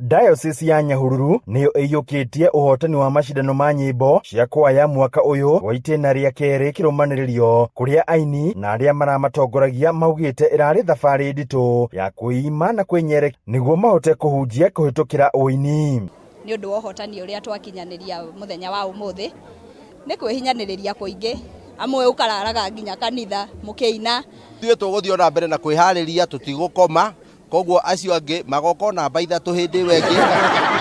Diocese ya Nyahururu nĩyo ĩiyũkĩtie ũhotani wa macindano ma nyĩmbo cia kwaya mwaka ũyũ wa itĩna rĩa kerĩ kĩrũmanĩrĩrio, kũrĩa aini na arĩa maramatongoragia maugĩte ĩrarĩ thabarĩ nditũ ya kwĩima na kwĩnyerekia nĩguo mahote kũhunjia kũhĩtũkĩra ũini. Nĩ ũndũ wa ũhotani ũrĩa twakinyanĩria mũthenya wa ũmũthĩ, nĩ kwĩhinyanĩrĩria kũingĩ, amwe ũkararaga nginya kanitha mũkĩina. Ithuĩ tũgũthiĩ o na mbere na kwĩharĩria, tũtigũkoma. Koguo acio angĩ magoka o namba 3 hĩndĩ ĩyo ĩngĩ,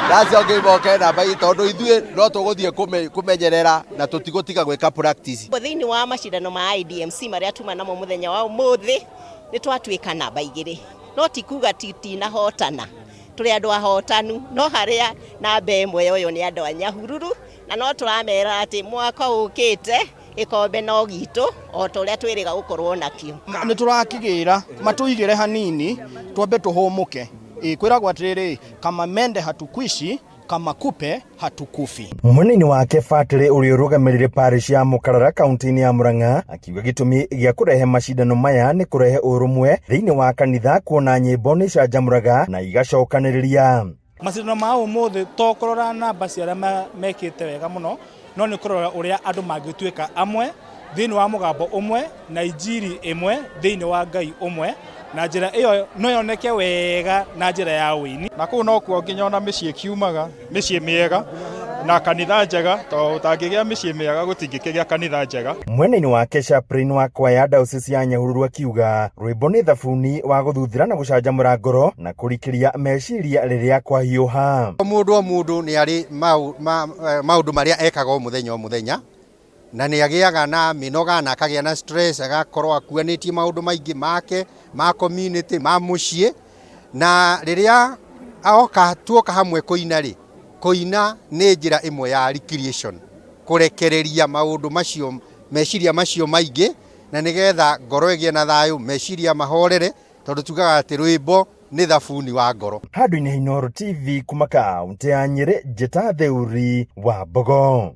na acio angĩ moke namba igĩrĩ, tondũ ithuĩ no tũgũthiĩ kũmenyerera na tũtigũtiga gwĩka practice. Thĩinĩ wa macindano ma IDMC marĩa tuma namo mũthenya wa ũmũthĩ, nĩ twatuĩka namba 2, no ti kuga titinahotana, tũrĩ andũ ahotanu, no harĩa namba 1 yoywo nĩ andũ a Nyahururu, na no tũramera atĩ mwaka ũkĩte gĩkombe no gitũ o ta ũrĩa twĩrĩga gũkorwo nakĩo. Nĩ tũrakĩgĩra matũigĩre hanini twambe tũhũmũke. Ĩ kwĩragwo atĩrĩrĩ, kama mende hatukwishi kama kupe hatukufi. Mwena-inĩ wake Batĩrĩ ũrĩa ũrũgamĩrĩire parish ya Mũkarara kaunti-inĩ ya Murang'a akiuga gĩtũmi gĩa kũrehe macindano maya nĩ kũrehe ũrũmwe thĩinĩ wa kanitha, kuona nyĩmbo nĩ icanjamũraga na igacokanĩrĩria. Macindano ma ũmũthĩ to kũrora namba cia arĩa mekĩte wega mũno, no nĩ kũrora ũrĩa andũ mangĩtuĩka amwe thĩinĩ wa mũgambo ũmwe na injiri ĩmwe thĩinĩ wa Ngai ũmwe, na njĩra ĩyo no yoneke wega na njĩra ya ũini. Na kũu nokuo nginya ona mĩciĩ ĩkiumaga, mĩciĩ mĩega na kanitha njega, tondũ ũtangĩgĩa mĩciĩ mĩega gũtingĩkĩgĩa kanitha njega. Mwena-inĩ wake Chaplain wa kwaya Diocese ya Nyahururu akiuga rwĩmbo nĩ thabuni wa gũthuthĩra na gũcanjamũra ngoro na kũrikĩria meciria rĩrĩa kwahiũha. O mũndũ o mũndũ nĩ arĩ maũndũ marĩa ekaga o mũthenya o mũthenya, na nĩ agĩaga na mĩnoga na akagĩa na stress, agakorwo akuanĩtie maũndũ maingĩ make, ma community, ma mũciĩ, na rĩrĩa oka tuoka hamwe kũina rĩ, kũina nĩ njĩra ĩmwe ya recreation, kũrekereria maũndũ macio, meciria macio maingĩ, na nĩgetha ngoro ĩgĩe na thayũ, meciria mahorere, tondũ tugaga atĩ rwĩmbo nĩ thabuni wa ngoro. Handũ-inĩ ha Inooro TV kuma kaunti ya Nyĩrĩ, njĩta Theuri wa Mbogo.